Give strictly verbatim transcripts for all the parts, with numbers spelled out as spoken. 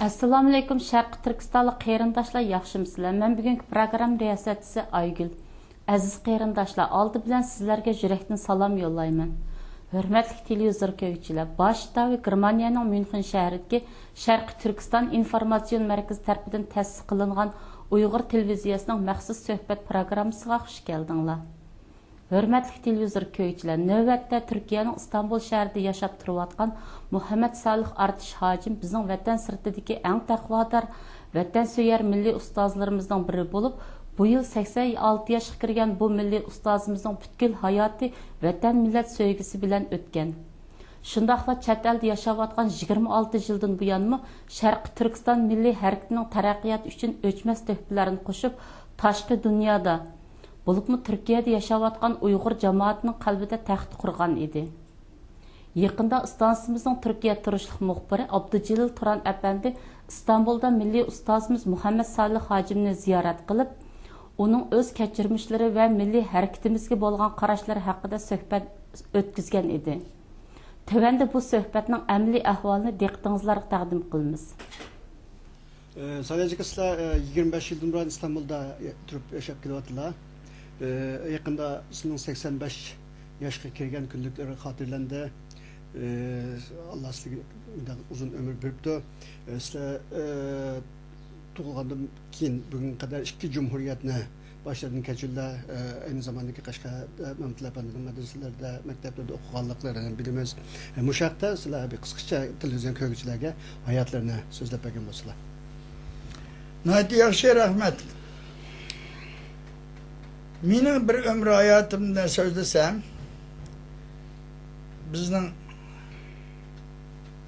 ئەسسالامۇئەلەيكۇم، شەرقىي تۈركىستانلىق قېرىنداشلار، ياخشىمۇسىلەر؟ مەن بۈگۈنكى پروگرامما رىياسەتچىسى ئايگۈل. ئەزىز قېرىنداشلار، ئالدى بىلەن سىزلەرگە يۈرەكتىن سالام يوللايمەن. ھۆرمەتلىك تېلېۋىزور كۆرگۈچىلەر، باش شتابى گېرمانىيەنىڭ ميۇنخېن شەھىرىدىكى شەرقىي تۈركىستان ئىنفورماتسىيون مەركىزى تەرىپىدىن تەسىس قىلىنغان ئۇيغۇر تېلېۋىزىيەسىنىڭ مەخسۇس سۆھبەت پروگراممىسىغا خۇش كەلدىڭلار. ھۆرمەتلىك تېلېۋىزور كۆرگۈچىلەر، نۆۋەتتە تۈركىيەنىڭ ئىستانبۇل شەھىرىدە ياشاپ تۇرۇۋاتقان مۇھەممەد سالىھ ئارتىش ھاجىم بىزنىڭ ۋەتەن سىرتىدىكى ئەڭ تەقۋادار، ۋەتەنسۆيەر مىللىي ئۇستازلىرىمىزنىڭ بىرى بولۇپ، بۇ يىل سەكسەن ئالتە ياشقا كىرگەن بۇ مىللىي ئۇستازىمىزنىڭ پۈتكۈل ھاياتى ۋەتەن، مىللەت سۆيگۈسى بىلەن ئۆتكەن. شۇنداقلا چەت ئەلدە ياشاۋاتقان يىگىرمە ئالتە يىلدىن بۇيانمۇ شەرقىي تۈركىستان مىللىي ھەرىكىتىنىڭ تەرەققىياتى ئۈچۈن ئۆچمەس تۆھپىلەرنى قوشۇپ، تاشقى دۇنيادا، بولۇپمۇ تۈركىيەدە ياشاۋاتقان ئۇيغۇر جامائىتىنىڭ قەلبىدە تەخت قۇرغان ئىدى. يېقىندا ئىستانسىمىزنىڭ تۈركىيە تۇرۇشلۇق مۇخبىرى ئابدۇجېلىل تۇران ئەپەندى ئىستانبۇلدا مىللىي ئۇستازىمىز مۇھەممەد سالىھ ھاجىمنى زىيارەت قىلىپ، ئۇنىڭ ئۆز كەچۈرمىشلىرى ۋە مىللىي ھەرىكىتىمىزگە بولغان قاراشلىرى ھەققىدە سۆھبەت ئۆتكۈزگەن ئىدى. تۆۋەندە بۇ سۆھبەتنىڭ ئەمەلىي ئەھۋالىنى دىققىتىڭىزلارغا تەقدىم قىلىمىز. ئە، سالىھ ئاكا، سىلەر، ئە، يىگىرمە بەش يىلدىن بۇرۇن ئىستانبۇلدا تۇرۇپ ياشاپ كېلىۋاتىدىلا. ئە، يېقىندا سىزنىڭ سەكسەن بەش ياشقا كىرگەن كۈنلۈكلىرى خاتىرىلەندى. ئە، ئاللا سىزگە مۇنداق ئۇزۇن ئۆمۈر بېرىپتۇ. ئە، سىلەر، ئە، تۇغۇلغاندىن كېيىن بۈگۈنگە قەدەر ئىككى جۇمھۇرىيەتنى باشلىرىدىن كەچۈردىلە، ئە، ئەينى زاماندىكى قەشقەر، ئە، مەمتىلى ئەپەندىنىڭ مەدرىسىلىرىدە، مەكتەپلىرىدە ئوقۇغانلىقلىرىنى بىلىمىز. ئە، مۇشۇ ھەقتە سىلەر بىر قىسقىچە تېلېۋىزىيون كۆرگۈچىلەرگە ھاياتلىرىنى سۆزلەپ بەرگەن بولسىلا. ناھايىتى ياخشى، رەھمەت. مېنىڭ بىر ئۆمۈر ھاياتىمنى سۆزلىسەم، بىزنىڭ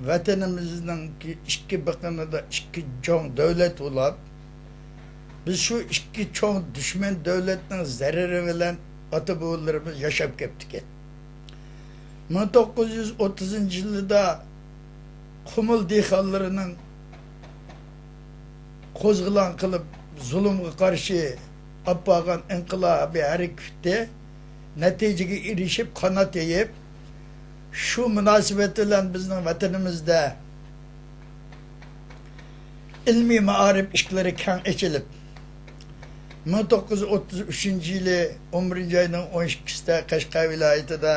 ۋەتىنىمىزنىڭ ئىككى بېقىنىدا ئىككى چوڭ دۆلەت بولۇپ، بىز شۇ ئىككى چوڭ دۈشمەن دۆلەتنىڭ زەرىرى بىلەن ئاتا-بوۋىلىرىمىز ياشاپ كەپتىكەن. مىڭ توققۇز يۈز ئوتتۇزىنچى يىلىدا قۇمۇل دېھقانلىرىنىڭ قوزغىلاڭ قىلىپ، زۇلۇمغا قارشى ئاپارغان ئىنقىلابىي ھەرىكىتى نەتىجىگە ئېرىشىپ، قانات يېيىپ، شۇ مۇناسىۋەت بىلەن بىزنىڭ ۋەتىنىمىزدە ئىلمىي مائارىپ ئىشىكلىرى كەڭ ئېچىلىپ، مىڭ توققۇز يۈز ئوتتۇز ئۈچىنچى يىلى ئون بىرىنچى ئاينىڭ ئون ئىككىسىدە قەشقەر ۋىلايىتىدە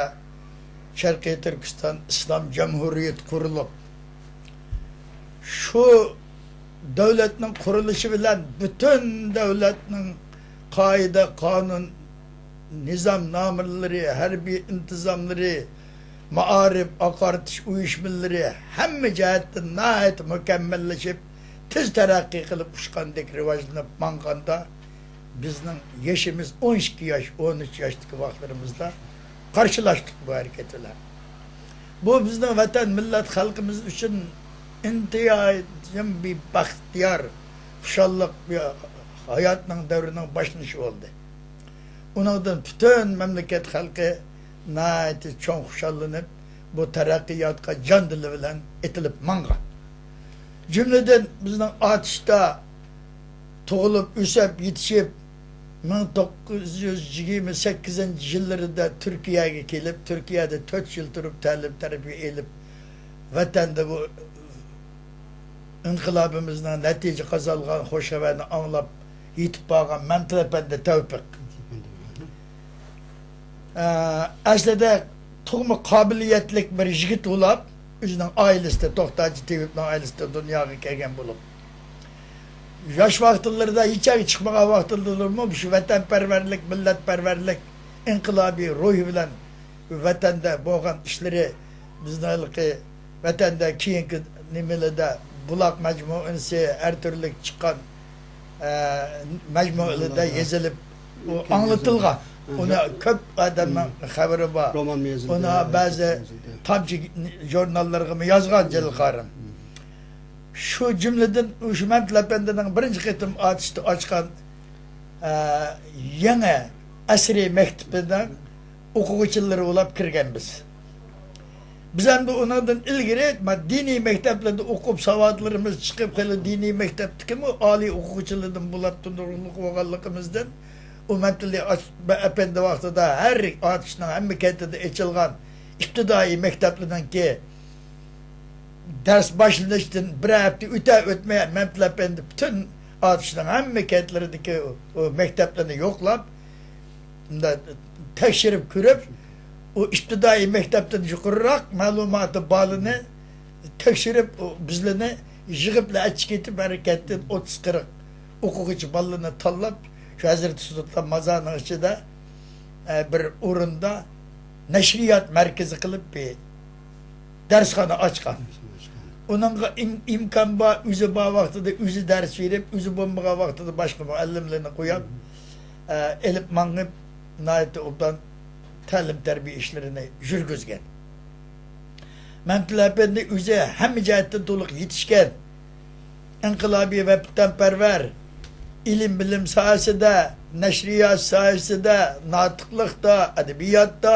شەرقىي تۈركىستان ئىسلام جۇمھۇرىيىتى قۇرۇلۇپ، شۇ دۆلەتنىڭ قۇرۇلۇشى بىلەن پۈتۈن دۆلەتنىڭ قائىدە، قانۇن، نىزامنامىلىرى، ھەربىي ئىنتىزاملىرى، مائارىپ، ئاقارتىش ئۇيۇشمىلىرى ھەممە جەھەتتىن ناھايىتى مۇكەممەللىشىپ، تېز تەرەققىي قىلىپ، ئۇچقاندەك راۋاجلىنىپ ماڭغاندا، بىزنىڭ يېشىمىز ئون ئىككى ياش، ئون ئۈچ ياشتىكى ۋاقىتلىرىمىزدا قارشىلاشتۇق بۇ ھەرىكەت بىلەن. بۇ بىزنىڭ ۋەتەن، مىللەت، خەلقىمىز ئۈچۈن ئىنتايىن بىر بەختىيار، خۇشاللىق، بىر ھاياتنىڭ دەۋرىنىڭ باشلىنىشى بولدى. ئۇنىڭدىن پۈتۈن مەملىكەت خەلقى ناھايىتى چوڭ خۇشاللىنىپ، بۇ تەرەققىياتقا جان دىلى بىلەن ئېتىلىپ ماڭغان. جۈملىدىن بىزنىڭ ئاتۇشتا تۇغۇلۇپ، ئۆسۈپ، يېتىشىپ، مىڭ توققۇز يۈز يىگىرمە سەككىزىنچى يىللىرىدا تۈركىيەگە كېلىپ، تۈركىيەدە تۆت يىل تۇرۇپ، تەلىم تەربىيە ئېلىپ، ۋەتەندە بۇ ئىنقىلابىمىزنىڭ نەتىجە قازانغان خۇش خەۋەرنى ئاڭلاپ يېتىپ بارغان مەمتىلى ئەپەندى تەۋپىق. ئە، ئەسلىدە تۇغما قابىلىيەتلىك بىر يىگىت بولۇپ، ئۆزىنىڭ ئائىلىسىدە، توختاجى تېۋىپنىڭ ئائىلىسىدە دۇنياغا كەلگەن بولۇپ، ياش ۋاقىتلىرىدا، ھېچ يەرگە چىقمىغان ۋاقىتلىرىمۇ شۇ ۋەتەنپەرۋەرلىك، مىللەتپەرۋەرلىك، ئىنقىلابىي روھى بىلەن ۋەتەندە بولغان ئىشلىرى، بىزنىڭ ھېلىقى ۋەتەندە كېيىنكى نېمىلىدە، بۇلاق مەجمۇئىسى، ھەر تۈرلۈك چىققان، ئە، مەجمۇئىلىدە يېزىلىپ، ئۇ ئاڭلىتىلغان. ئۇنى كۆپ ئادەمنىڭ خەۋىرى بار. ئۇنى بەزى تامچە ژۇرناللىرىغىمۇ يازغان جېلىل قارىم. شۇ جۈملىدىن شۇ مەمتىلى ئەپەندىنىڭ بىرىنچى قېتىم ئاتۇشتا ئاچقان، ئە، يېڭى ئەسىرىي مەكتىپىنىڭ ئوقۇغۇچىلىرى بولۇپ كىرگەن بىز. بىز ئەمدى ئۇنىڭدىن ئىلگىرى، ما، دىنىي مەكتەپلەردە ئوقۇپ، ساۋاتلىرىمىز چىقىپ، خېلى دىنىي مەكتەپتىكىمۇ ئالىي ئوقۇغۇچىلاردىن بولۇپ تۇرۇقلۇق بولغانلىقىمىزدىن، ئۇ مەمتىلى ئەپەندى ۋاقتىدا ھەر ئاتۇشنىڭ ھەممە كەنتىدە ئېچىلغان ئىپتىدائىي مەكتەپلەرنىڭكى دەرس باشلىنىشتىن بىر ھەپتە ئۆتە ئۆتمەي، مەمتىلى ئەپەندى پۈتۈن ئاتۇشنىڭ ھەممە كەنتلىرىدىكى ئۇ مەكتەپلەرنى يوقلاپ، مۇنداق تەكشۈرۈپ كۆرۈپ، ئۇ ئىپتىدائىي مەكتەپتىن يۇقىرىراق مەلۇماتى بالىنى تەكشۈرۈپ، ئۇ بىزلىرىنى يىغىپلا ئەچىقىپ كېتىپ، ھەر كەنتتىن ئوتتۇز قىرىق ئوقۇغۇچى بالىلىرىنى تاللاپ، شۇ ھەزرىتى سۇلتان مازارنىڭ ئىچىدە، ئە، بىر ئورۇندا نەشرىيات مەركىزى قىلىپ، بىر دەرسخانا ئاچقان. ئۇنىڭغا ئىم-، ئىمكان بار، ئۆزى بار ۋاقتىدا ئۆزى دەرس بېرىپ، ئۆزى بولمىغان ۋاقتىدا باشقا مۇئەللىملەرنى قويۇپ، ئە، ئېلىپ ماڭىپ، ناھايىتى ئوبدان تەلىم-تەربىيە ئىشلىرىنى يۈرگۈزگەن. مەمتىلى ئەپەندى ئۆزى ھەممە جەھەتتىن تولۇق يېتىشكەن، ئىنقىلابىي ۋە ۋەتەنپەرۋەر، ئىلىم-بىلىم ساھەسىدە، نەشرىيات ساھەسىدە، ناتىقلىقتا، ئەدەبىياتتا،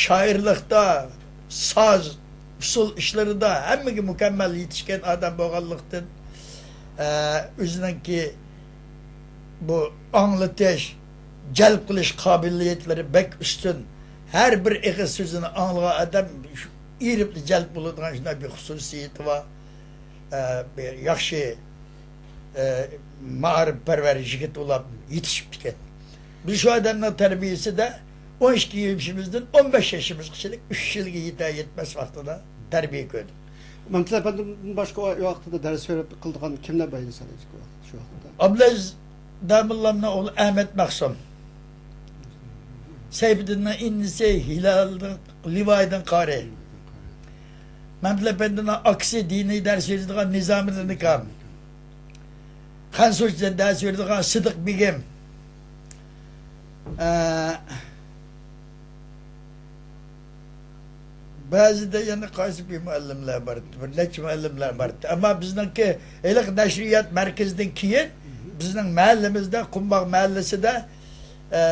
شائىرلىقتا، ساز، ئۇسسۇل ئىشلىرىدا ھەممىگە مۇكەممەل يېتىشكەن ئادەم بولغانلىقتىن، ئە، ئۆزىنىڭكى بۇ ئاڭلىتىش، جەلپ قىلىش قابىلىيەتلىرى بەك ئۈستۈن. ھەر بىر ئېغىز سۆزىنى ئاڭلىغان ئادەم ئېرىپلا جەلپ بولىدىغان شۇنداق بىر خۇسۇسىيىتى بار. ئە، بىر ياخشى، ئە، مائارىپپەرۋەر يىگىت بولۇپ يېتىشىپتىكەن. بىز شۇ ئادەمنىڭ تەربىيىسىدە ئون ئىككى يېشىمىزدىن ئون بەش يېشىمىزغىچىلىك ئۈچ يىلغا يېتەر يەتمەس ۋاقتىدا تەربىيە كۆردۇق. مەمتىلى ئەپەندىدىن باشقا ئۇ ۋاقتىدا دەرس بېرىپ قىلىدىغان كىملەر بار ئىدى سەن شۇ ۋاقىت، شۇ ۋاقىتتا؟ ئابلەزىز داموللامنىڭ ئوغلى ئەمەت مەخسۇم. سەيپىدىننىڭ ئىنىسى ھىلالدىن، لىۋايدىن قارى. مەمتىلى ئەپەندىنىڭ ئاكىسى دىنىي دەرس بېرىدىغان نىزامىدىن ئاكام. خەنزۇچە دەرس بېرىدىغان سىدىق بېگىم. ئە، بەزىدە يەنە قايسى بىر مۇئەللىملەر بار ئىدى، بىر نەچچە مۇئەللىملەر بار ئىدى. ئەمما بىزنىڭكى ھېلىقى نەشرىيات مەركىزىدىن كېيىن بىزنىڭ مەھەللىمىزدە، قۇمباغ مەھەللىسىدە، ئە،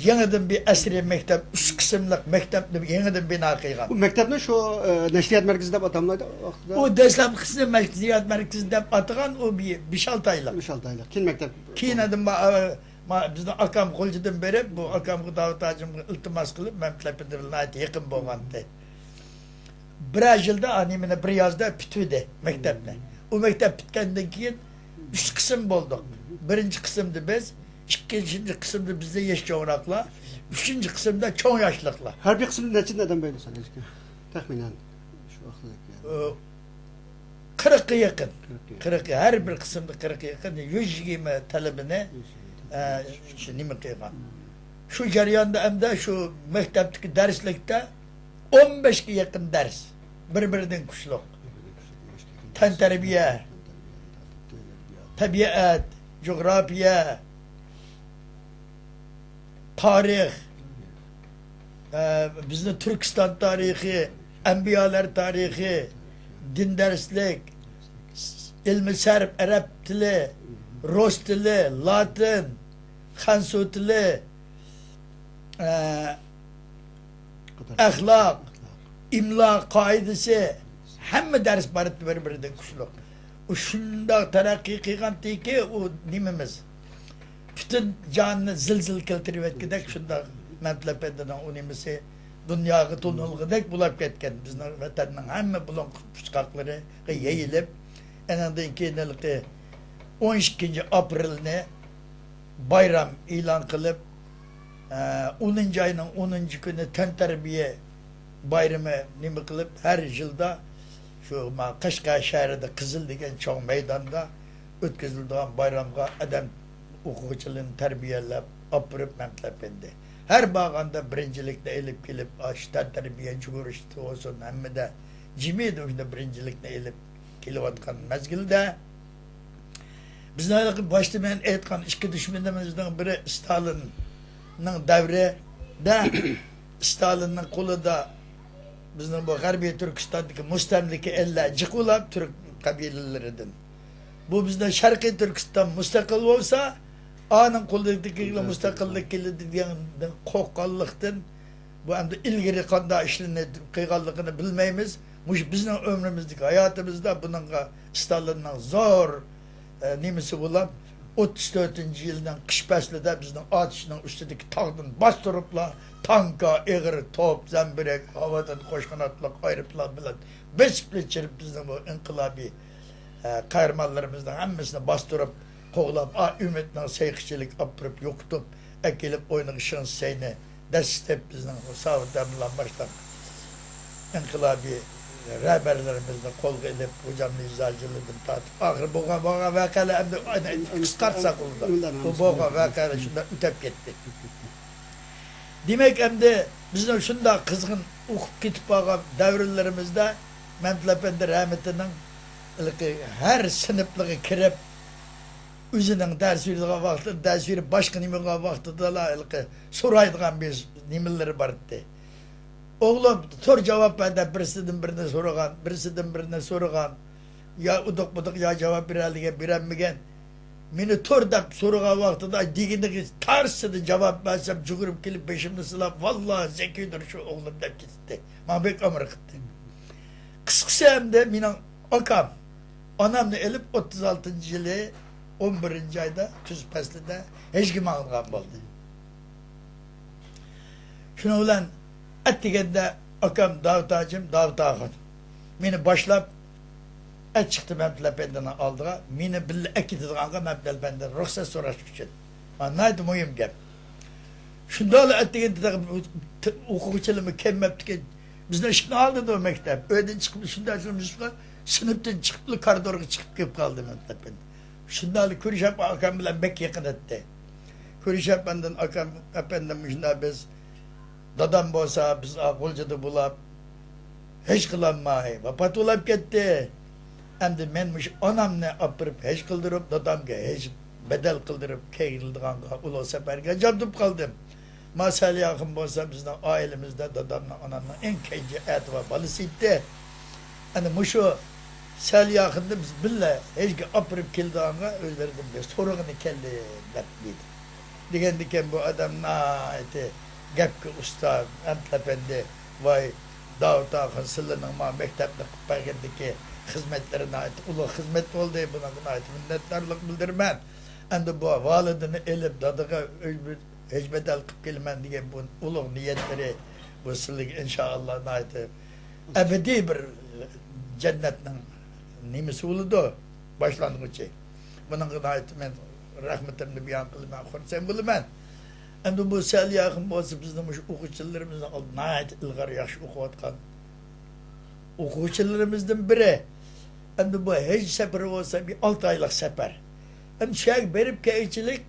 يېڭىدىن بىر ئەسرىي مەكتەپ، ئۈچ قىسىملىق مەكتەپنى يېڭىدىن بىنا قىلغان. بۇ مەكتەپنى شۇ، ئە، نەشرىيات مەركىزى دەپ ئاتاملايدۇ ۋاقتىدا؟ ئۇ دەسلەپكىسىنى نەشرىيات مەركىزى دەپ ئاتىغان، ئۇ بىر بەش-ئالتە ئايلىق. بەش-ئالتە ئايلىق. كېيىن مەكتەپ. كېيىن ئاندىن ما-، ما-، بىزنىڭ ئاكام غۇلجىدىن بېرىپ، بۇ ئاكامغا داۋۇت ھاجىمغا ئىلتىماس قىلىپ، مەمتىلى ئەپەندى بىلەن ناھايىتى يېقىن بولغانىدى. بىرەر يىلدا، ئا، نېمىنى، بىر يازدا پۈتتۈردى مەكتەپنى. ئۇ مەكتەپ پۈتكەندىن كېيىن ئۈچ قىسىم بولدۇق. بىرىنچى قىسىمدا بىز، ئىككىنچى قىسىمدا بىزدىن يېشى چوڭراقلار، ئۈچىنچى قىسىمدا چوڭ ياشلىقلار. ھەر بىر قىسىمدا نەچچە ئادەم بولىدۇ سەن، تەخمىنەن؟ شۇ ۋاقىتتىكى. ئۇ، قىرىققا يېقىن. قىرىق يېقىن. قىرىق، ھەر بىر قىسىمدا قىرىققا يېقىن، يۈز يىگىرمە تەلىبىنى، ئە، شۇ نېمە قىلغان. شۇ جەرياندا ئەمدى شۇ مەكتەپتىكى دەرسلىكتە ئون بەشكە يېقىن دەرس، بىر-بىرىدىن كۈچلۈك. تەنتەربىيە، تەبىئەت، جۇغراپىيە، تارىخ، ئە، بىزنىڭ تۈركىستان تارىخى، ئەنبىيالار تارىخى، دىن دەرسلىك، ئىلمى سەرپ، ئەرەب تىلى، رۇس تىلى، لاتىن، خەنزۇ تىلى، ئە، ئەخلاق، ئىملا قائىدىسى، ھەممە دەرس بار ئىدى بىر-بىرىدىن كۈچلۈك. ئۇ شۇنداق تەرەققىي قىلغانتىكى، ئۇ نېمىمىز، پۈتۈن جاھاننى زىلزىلە كەلتۈرۈۋەتكۈدەك شۇنداق مەمتىلى ئەپەندىنىڭ ئۇ نېمىسى دۇنياغا تونۇلغۇدەك بولاپ كەتكەن. بىزنىڭ ۋەتەننىڭ ھەممە بۇلۇڭ قۇچقاقلىرىغا يېيىلىپ، ئېنىڭدىن كېيىن ھېلىقى ئون ئىككىنچى ئاپرېلنى بايرام ئېلان قىلىپ، ئە، ئونىنچى ئاينىڭ ئونىنچى كۈنى تەنتەربىيە بايرىمى نېمە قىلىپ، ھەر يىلدا شۇ ما قەشقەر شەھىرىدە قىزىل دېگەن چوڭ مەيداندا ئۆتكۈزۈلىدىغان بايرامغا ئادەم ئوقۇغۇچىلىرىنى تەربىيەلەپ ئاپىرىپ مەمتىلى ئەپەندى. ھەر بارغاندا بىرىنچىلىكنى ئېلىپ كېلىپ، ئاشۇ تەنتەربىيە جۇگۇرۇشتا بولسۇن، ھەممىدە جىمى شۇنداق بىرىنچىلىكنى ئېلىپ كېلىۋاتقان مەزگىلدە، بىزنىڭ ھېلىقى باشتا مەن ئېيتقان ئىككى دۈشمىنىمىزنىڭ بىرى ستالىننىڭ دەۋرىدە، ستالىننىڭ قولىدا بىزنىڭ بۇ غەربىي تۈركىستاندىكى مۇستەملىكە ئەللەر جىق ئۇلاپ تۈرك قەبىلىلىرىدىن. بۇ بىزنىڭ شەرقىي تۈركىستان مۇستەقىل بولسا، ئانىڭ قولىدىكى مۇستەقىللىق كېلىدۇ دېگەندىن قورققانلىقتىن، بۇ ئەمدى ئىلگىرى قانداق ئىشلىرىنى قىلغانلىقىنى بىلمەيمىز. مۇشۇ بىزنىڭ ئۆمرىمىزدىكى ھاياتىمىزدا بۇنىڭغا ستالىننىڭ زور، ئە، نېمىسى بولۇپ، ئوتتۇز تۆتىنچى يىلنىڭ قىش پەسلىدە بىزنىڭ ئاتۇشنىڭ ئۈستىدىكى تاغدىن باستۇرۇپلا، تانكا، ئېغىر توپ، زەمبىرەك، ھاۋادىن قوش قاناتلىق ئايروپىلان بىلەن بېسىپ ئېچىرىپ، بىزنىڭ بۇ ئىنقىلابىي، ئە، قەھرىمانلىرىمىزنىڭ ھەممىسىنى باستۇرۇپ، قوغلاپ، ئا، ئۈمىدنىڭ سەيقىچىلىك ئاپىرىپ يوقىتىپ، ئەكېلىپ ئوينىغان شېڭ شىسەينى دەسسىتىپ، بىزنىڭ ساۋۇت ئەمىنلان باشلىق ئىنقىلابىي رەھبەرلىرىمىزنى قولغا ئېلىپ، خوجامنى ئىزاجىلىدىن تارتىپ، ئاخىرى بولغان، بولغان ۋەقەلەر ئەمدى قىسقارتساق بولىدۇ. بۇ بولغان ۋەقەلەر شۇنداق ئۆتەپ كەتتى. دېمەك، ئەمدى بىزنىڭ شۇنداق قىزغىن ئوقۇپ كېتىپ قالغان دەۋرلىرىمىزدە مەمتىلى ئەپەندى رەھمىتىنىڭ ھېلىقى ھەر سىنىپلىقى كىرىپ، ئۆزىنىڭ دەرس بېرىدىغان ۋاقتىدا، دەرس بېرىپ باشقا نېمە قىلغان ۋاقتىدىلا ھېلىقى سورايدىغان بىر نېمىلىرى بار ئىدى. «ئوغلۇم، تۇر جاۋاب بەر» دەپ بىرسىدىن بىرىنى سورىغان، بىرسىدىن بىرىنى سورىغان. يا ئۇدۇق-بۇدۇق، يا جاۋاب بېرەلىگەن، بېرەلمىگەن. «مېنى تۇر» دەپ سورىغان ۋاقتىدا دېگىنىگە تارسىدا جاۋاب بەرسەم، جۈگۈرۈپ كېلىپ بېشىمنى سىلاپ، «ۋاللا زېكىيدۇر شۇ ئوغلۇم» دەپ كېتەتتى. ماڭا بەك ئامراق ئىدى. قىسقىسى، ئەمدى مېنىڭ ئاكام ئانامنى ئېلىپ، ئوتتۇز ئالتىنچى يىلى ئون بىرىنچى ئايدا، كۈز پەسلىدە ھەجگە ماڭىدىغان بولدى. شۇنىڭ بىلەن ئەتىگەندە ئاكام داۋۇت ھاجىم، داۋۇت ئاخۇن مېنى باشلاپ، ئەت چىقتى مەمتىلى ئەپەندىنىڭ ئالدىغا، مېنى بىللە ئەكېتىدىغانغا مەمتىلى ئەپەندىدىن رۇخسەت سوراش ئۈچۈن. مانا ناھايىتى مۇھىم گەپ. شۇنداقلا ئەتىگەندە تېخى ئوقۇغۇچىلىرىمۇ كەلمەپتىكەن. بىزنىڭ ئىشىكنىڭ ئالدىدا مەكتەپ. ئۆيدىن چىقىپ شۇنداق سىنىپتىن چىقىپلا كارىدورغا چىقىپ كېلىپ قالدى مەمتىلى ئەپەندى. شۇنداقلا كۈرۈش ئاكام بىلەن بەك يېقىن ئەتتى. كۈرۈش ئەپەندىن ئاكام، ئەپەندىم، مۇشۇنداق بىز دادام بولسا، بىز غۇلجىدا بولاپ، ھەج قىلالماي ۋاپات بولاپ كەتتى. ئەمدى مەن مۇشۇ ئانامنى ئاپىرىپ ھەج قىلدۇرۇپ، دادامغا ھەج بەدەل قىلدۇرۇپ كېلىدىغانغا ئۇلۇغ سەپەرگە ئەنجامدۇرۇپ قالدىم. ما سەلىياخۇن بولسا بىزنىڭ ئائىلىمىزدە دادامنىڭ، ئانامنىڭ ئەڭ كەينى ئەتىۋار بالىسى ئىدى. ئەنە مۇشۇ سەلىياخۇننى بىز بىللە ھەجگە ئاپىرىپ كېلىدىغانغا ئۆزلىرىدىن بىر سورىغىنى كەلدى دەپ دېدى. دېگەندىكىن بۇ ئادەم ناھايىتى گەپكە ئۇستا، ئەمتىل ئەپەندى، ۋاي، داۋۇت ئاخۇن، سىلىنىڭ ماڭا مەكتەپنى قىلىپ بەرگەندىكى خىزمەتلىرى ناھايىتى ئۇلۇغ خىزمەت بولدى، بۇنىڭغا ناھايىتى مىننەتدارلىق بىلدۈرىمەن. ئەمدى بۇ ۋالىدىنى ئېلىپ دادىغا ئۆي بىر ھەج بەدەل قىلىپ كېلىمەن دېگەن بۇ ئۇلۇغ نىيەتلىرى، بۇ سىلىگە ئىنشائاللا ناھايىتى ئەبەدىي بىر جەننەتنىڭ نېمىسى بولىدۇ، باشلانغۇچى. بۇنىڭغا ناھايىتى مەن رەھمىتىمنى بايان قىلىمەن، خۇرسەن بولىمەن. ئەمدى بۇ سەلىياخۇن بولسا بىزنىڭ مۇشۇ ئوقۇغۇچىلىرىمىزنىڭ ناھايىتى ئىلغار ياخشى ئوقۇۋاتقان ئوقۇغۇچىلىرىمىزدىن بىرى. ئەمدى بۇ ھەج سەپىرى بولسا بىر ئالتە ئايلىق سەپەر. ئەمدى شۇ يەرگە بېرىپ كەلگۈچىلىك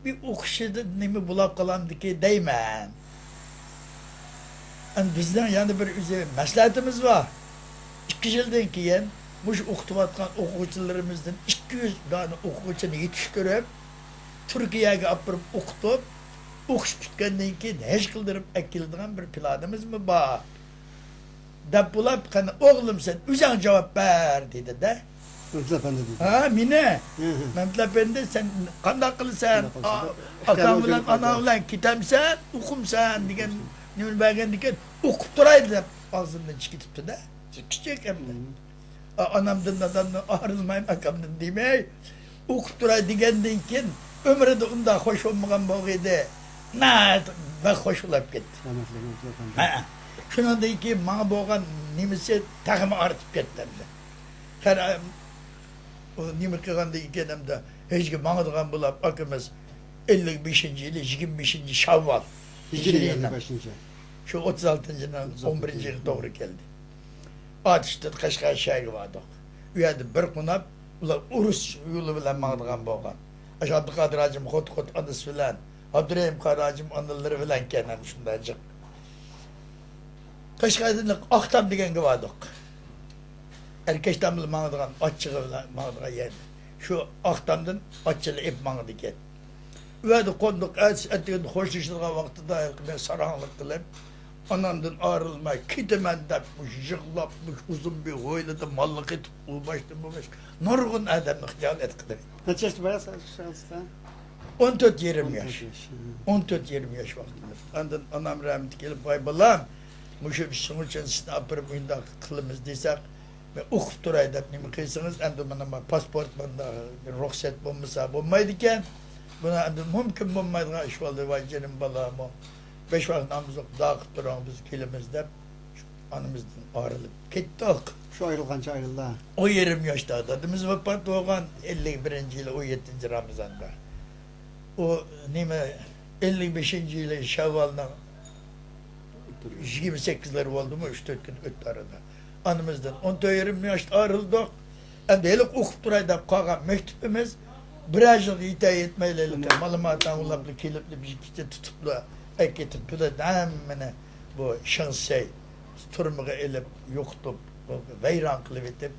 بىر ئوقۇشىدا نېمە بولاپ قالامدىكى دەيمەن. ئەمدى بىزنىڭ يەنە بىر ئۆزى مەسلىھەتىمىز بار. ئىككى يىلدىن كېيىن مۇشۇ ئوقۇتۇۋاتقان ئوقۇغۇچىلىرىمىزدىن ئىككى يۈز دانە ئوقۇغۇچىنى يېتىشتۈرۈپ، تۈركىيەگە ئاپىرىپ ئوقۇتۇپ، ئوقۇش پۈتكەندىن كېيىن ھەج قىلدۇرۇپ ئەكېلىدىغان بىر پىلانىمىزمۇ بار. دەپ بولاپ، قېنى ئوغلۇم، سەن ئۆزۈڭ جاۋاب بەر دېدى-دە. مەمتىلى ئەپەندى دېدى. ھا، مېنى. ھە، ھە. مەمتىلى ئەپەندى، سەن قانداق قىلىسەن؟ قانداق قىلىسەن؟ ئا-، ئاكاڭ بىلەن ئاناڭ بىلەن كېتەمسەن، ئوقۇمسەن دېگەن نېمىنى بەرگەندىكىن، ئوقۇپ تۇراي دەپ ئاغزىمدىن چىقىپ كېتىپتۇ-دە. كىچىك ئەمدى. ئا-، ئانامدىن، دادامدىن ئايرىلمايمەن، ئاكامدىن دېمەي، ئوقۇپ تۇراي دېگەندىن كېيىن، ئۆمرىدە ئۇنداق خوش بولمىغان بولغىيدى. ناھايىتى بەك خوش بولاپ كەتتى. ھە. شۇنىڭدىن كېيىن ماڭا بولغان نېمىسى تېخىمۇ ئارتىپ كەتتى ئەمدى. قەرە-، ئۇ نېمە قىلغاندىن كېيىن ئەمدى ھەجگە ماڭىدىغان بولاپ، ئاكىمىز ئەللىك بەشىنچى يىلى، يىگىرمە بەشىنچى شاۋۋال، ھىجرىي ھىجرىي يىلنىڭ ئەللىك بەشىنچى. شۇ ئوتتۇز ئالتىنچى يىلنىڭ ئوتتۇز ئالتىنچى ئون بىرىنچى يىلى توغرا كەلدى. ئاتۇشتىن قەشقەر شەھەرگە باردۇق. ئۇ يەردە بىر قوناپ، ئۇلار ئۇرۇش يولى بىلەن ماڭىدىغان بولغان. ئاشۇ ئابدۇقادىر ھاجىم خوت-خوت ئانىسى بىلەن، ئابدۇرېھىم قارى ھاجىم ئانىلىرى بىلەنكەن ھەم شۇنداق جىق. قەشقەردىن ئاقتام دېگەنگە باردۇق. ئەركەشتام بىلەن ماڭىدىغان، ئاچچىقى بىلەن ماڭىدىغان يەردە. شۇ ئاقتامدىن ئاچچىقى ئېلىپ ماڭىدىكەن. ئۇ يەردە قوندۇق، ئەتىسى ئەتىگەندە خوشلىشىدىغان ۋاقتىدا ھېلىقى مەن ساراڭلىق قىلىپ، ئانامدىن ئايرىلماي كېتىمەن دەپ، مۇشۇ يىغلاپ، مۇشۇ ئۇزۇن بىر ھويلىدا ماللىق ئېتىپ، ئۇ باشتىن بۇ باشقا نۇرغۇن ئادەمنى خىجالەت قىلىپ. نەچچە ياشتا بارسىز شۇ ۋاقىتتا؟ ئون تۆت يېرىم ياش. ئون تۆت ياش، ھە. ئون تۆت يېرىم ياش ۋاقتىمىز. ئاندىن ئانام رەھمىتى كېلىپ، «ۋاي بالام، مۇشۇ ئىشىڭ ئۈچۈن سىزنى ئاپىرىپ مۇنداق قىلىمىز» دېسەك، ئوقۇپ تۇراي دەپ نېمە قىلسىڭىز، ئەمدى مانا ما پاسپورت ماندا رۇخسەت بولمىسا بولمايدىكەن. بۇنى ئەمدى مۇمكىن بولمايدىغان ئىش بولدى. ۋاي جېنىم بالامۇ، بەش ۋاق نامىزلىق دۇئا قىلىپ تۇرۇڭ، بىز كېلىمىز دەپ ئانىمىزدىن ئايرىلىپ كەتتۇق. شۇ ئايرىلغانچە ئايرىلدى. ئون يېرىم ياشتا دادىمىز ۋاپات بولغان، ئەللىك بىرىنچى يىلى ئون يەتتىنچى رامىزاندا. ئۇ نېمە، ئەللىك بەشىنچى يىلى شەۋۋالنىڭ يىگىرمە سەككىزلىرى بولدىمۇ، ئۈچ تۆت كۈن ئۆتتى ئارىدا. ئانىمىزدىن ئون تۆت يېرىم ياشتا ئايرىلدۇق. ئەمدى ھېلىقى ئوقۇپ تۇراي دەپ قالغان مەكتىپىمىز بىرەر يىلغا يېتەي يېتمەيلا ھېلىقى مالا ماتاڭ ئۇلاپلا كېلىپلا بىر كېچە تۇتۇپلا ئەكېتىپ تۈلەپ ھەممىنى بۇ شېڭسەي تۈرمىگە ئېلىپ يوقىتىپ ۋەيران قىلىۋېتىپ،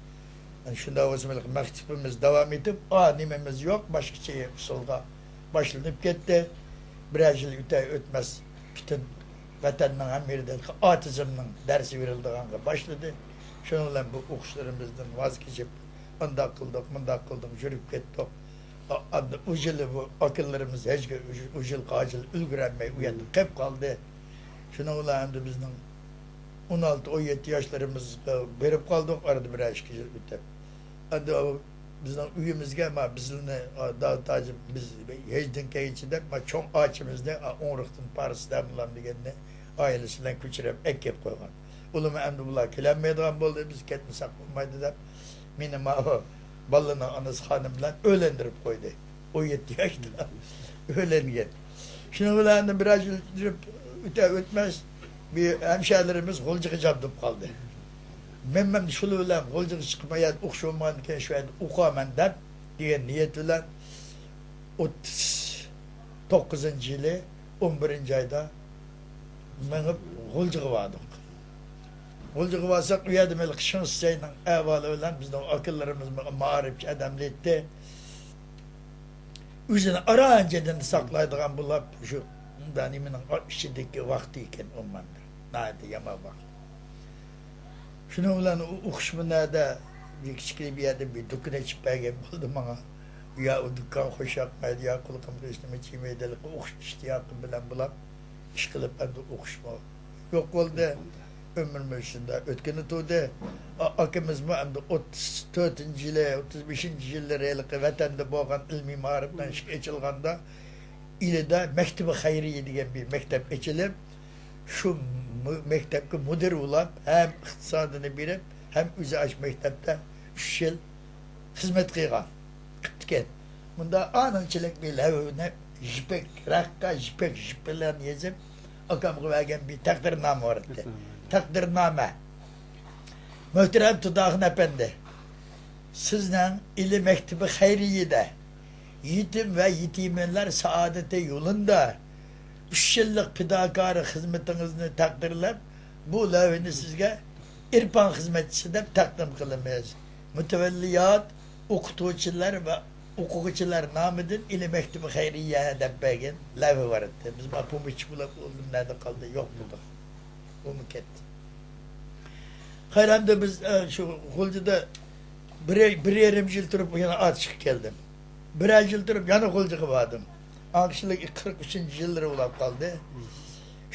شۇنداق بولسىمۇ ھېلىقى مەكتىپىمىز داۋام ئېتىپ، ئا، نېمىمىز يوق، باشقىچە ئۇسۇلغا باشلىنىپ كەتتى. بىرەر يىل ئۆتەر ئۆتمەس پۈتۈن ۋەتەننىڭ ھەممە يېرىدە ئاتېزمنىڭ دەرسى بېرىلىدىغانغا باشلىدى. شۇنىڭ بىلەن بۇ ئوقۇشلىرىمىزدىن ۋاز كېچىپ، ئۇنداق قىلدۇق، مۇنداق قىلدۇق، يۈرۈپ كەتتۇق. ئا-، ئا-، ئۇ يىلى بۇ ئاكىلىرىمىز ھەجگە، ئۇ يىلقى ھاجىل ئۈلگۈرەلمەي ئۇ يەردە قېلىپ قالدى. شۇنىڭ بىلەن ئەمدى بىزنىڭ ئون ئالتە، ئون يەتتە ياشلىرىمىزغا بېرىپ قالدۇق، ئارىدا بىرەر ئىككى يىل ئۆتۈپ. ئەمدى ئۇ بىزنىڭ ئۆيىمىزگە، ما، بىزنى، ئا، دادا تاجىم، بىز ھېجدىن كەلگۈچە دەپ، ما، چوڭ ئاچىمىزنى، ئا، ئوڭرۇقتىن پارس دەملام دېگەننى ئائىلىسى بىلەن كۆچۈرۈپ ئەكىپ قويغان. ئۇلىمۇ ئەمدى بۇلار كېلەلمەيدىغان بولدى، بىز كەتمىسەك بولمايدۇ دەپ، مېنى ماۋۇ بالىنىڭ ئانىسى خانىم بىلەن ئۆيلەندۈرۈپ قويدى. ئون يەتتە ياشتا ئۆيلەنگەن. شۇنىڭ بىلەن بىرەر يىل يۈرۈپ ئۆتە ئۆتمەس، بىر ھەمشەھىرىمىز غۇلجىغا جابدۇپ قالدى. مەن، مەن شۇلار بىلەن غۇلجىغا چىقىپ، ئۇ يەردە ئوقۇش بولمىغاندىكىن، شۇ يەردە ئوقۇيمەن دەپ دېگەن نىيەت بىلەن ئوتتۇز توققۇزىنچى يىلى ئون بىرىنچى ئايدا مېڭىپ غۇلجىغا باردۇق. غۇلجىغا بارساق، ئۇ يەردە مەن شېڭ شىسەينىڭ ئەھۋالى بىلەن بىزنىڭ ئاكىلىرىمىزمۇ مائارىپچى ئادەملەر ئىدى. ئۆزىنى ئاران جېدىندا ساقلايدىغان بولۇپ، شۇ نېمىنىڭ ئىچىدىكى ۋاقتى ئىكەن ئۇ ماندا. ناھايىتى يامان ۋاقىت. شۇنىڭ بىلەن ئۇ ئوقۇش مۇنەدە بىر كىچىككىنە بىر يەردە بىر دۇكان ئېچىپ بەرگەن بولدى ماڭا. يا ئۇ دۇكان خوش ياقمايدۇ، يا قۇلىقىمغا ھېچنېمە چىيمەيدۇ، ھېلىقى ئوقۇش ئىشتىياقىم بىلەن بولۇپ ئىشقىلىپ ئەمدى ئوقۇشمۇ يوق بولدى. ئۆمرىمىز شۇنداق ئۆتكىنى تۇردى. ئا-، ئاكىمىزمۇ ئەمدى ئوتتۇز تۆتىنچى يىلى، ئوتتۇز بەشىنچى يىللىرى ھېلىقى ۋەتەندە بولغان ئىلمىي مائارىپنىڭ ئىشىكى ئېچىلغاندا، ئىلىدە مەكتىبى خەيرىيە دېگەن بىر مەكتەپ ئېچىلىپ، شۇ مۇ-، مەكتەپكە مۇدىر بولاپ، ھەم ئىقتىسادىنى بېرىپ، ھەم ئۆزى ئاشۇ مەكتەپتە ئۈچ يىل خىزمەت قىلغان، قىپتىكەن. مۇندا ئانىڭچىلىك بىر لەۋھىنى يىپەك رەختكە، يىپەك يىپ بىلەن يېزىپ، ئاكامغا بەرگەن بىر تەقدىرنامە بار ئىدى. تەقدىرنامە. مۆھتەرەم تۇداخۇن ئەپەندى، سىزنىڭ ئىلى مەكتىبى خەيرىيىدە، يېتىم ۋە يېتىمەنلەر سائادىتى يولىندا ئۈچ يىللىق پىداكارى خىزمىتىڭىزنى تەقدىرلەپ، بۇ لەۋھىنى سىزگە ئېرپان خىزمەتچىسى دەپ تەقدىم قىلىمىز. مۇتەۋەللىيات، ئوقۇتقۇچىلار ۋە ئوقۇغۇچىلار نامىدىن ئىلى مەكتىبى خەيرىيە دەپ بەرگەن لەۋھە بار ئىدى. بىز ما پومېشچىك بولۇپ ئۇ نەدە قالدى، يوق بولدۇق. ئۇمۇ كەتتى. خەير، ئەمدى بىز، ئە، شۇ غۇلجىدا بىر، بىر يېرىم يىل تۇرۇپ يەنە ئاتۇشقا كەلدىم. بىرەر يىل تۇرۇپ يەنە غۇلجىغا باردىم. ئاڭ كىشىلىك قىرىق ئۈچىنچى يىللىرى بولاپ قالدى.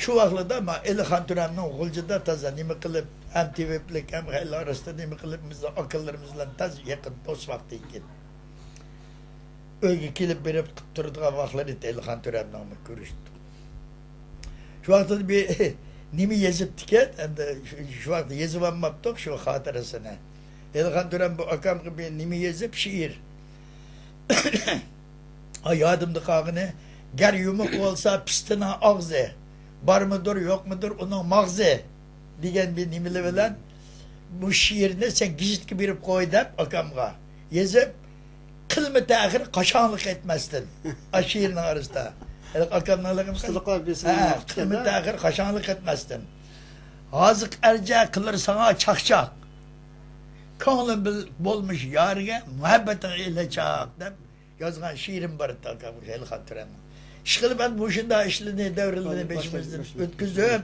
شۇ ۋاقىتلاردا ما ئېلىخان تۆرەمنىڭ غۇلجىدا تازا نېمە قىلىپ، ھەم تېۋىپلىك، ھەم خەلق ئارىسىدا نېمە قىلىپ، بىزنىڭ ئاكىلىرىمىز بىلەن تازا يېقىن دوست ۋاقتى ئىكەن. ئۆيگە كېلىپ بېرىپ تۇرىدىغان ۋاقىتلىرى ئىدى، ئېلىخان تۆرەمنىڭمۇ كۆرۈشتۇق. شۇ ۋاقىتتا بىر نېمە يېزىپتىكەن، ئەمدى شۇ، شۇ ۋاقىتتا يېزىۋالماپتۇق شۇ خاتىرىسىنى. ئېلىخان تۆرەم بۇ ئاكامغا بىر نېمە يېزىپ، شېئىر. ھا، يادىمدا قالغىنى، گەر يۇمۇق بولسا پىستىنىڭ ئاغزى، بارمىدۇر، يوقمىدۇر ئۇنىڭ ماغزى دېگەن بىر نېمىلىرى بىلەن، بۇ شېئىرنى سەن گېزىتكە بېرىپ قوي دەپ ئاكامغا يېزىپ، قىلما تەخىر قاشاڭلىق ئەتمەستىن. ئاشۇ شېئىرنىڭ ئارىسىدا. ھېلىقى ئاكامنىڭ ھېلىقى ئۇستىلىقلار بىلسە ھە، قىلما تەخىر قاشاڭلىق ئەتمەستىن. ھازىق ئەرجە قىلار ساڭا چاقچاق. كۆڭلۈم بىل-، بولمىش يارىگە، مۇھەببىتىڭ ئېلە چاق، دەپ يازغان شېئىرىم بار ئىدى ئاكام، ئېلىخان تۆرەمنىڭ. ئىشقىلىپ، ئەمدى مۇشۇنداق ئىشلارنى، دەۋرلىرىنى بېشىمىزدىن ئۆتكۈزۈپ،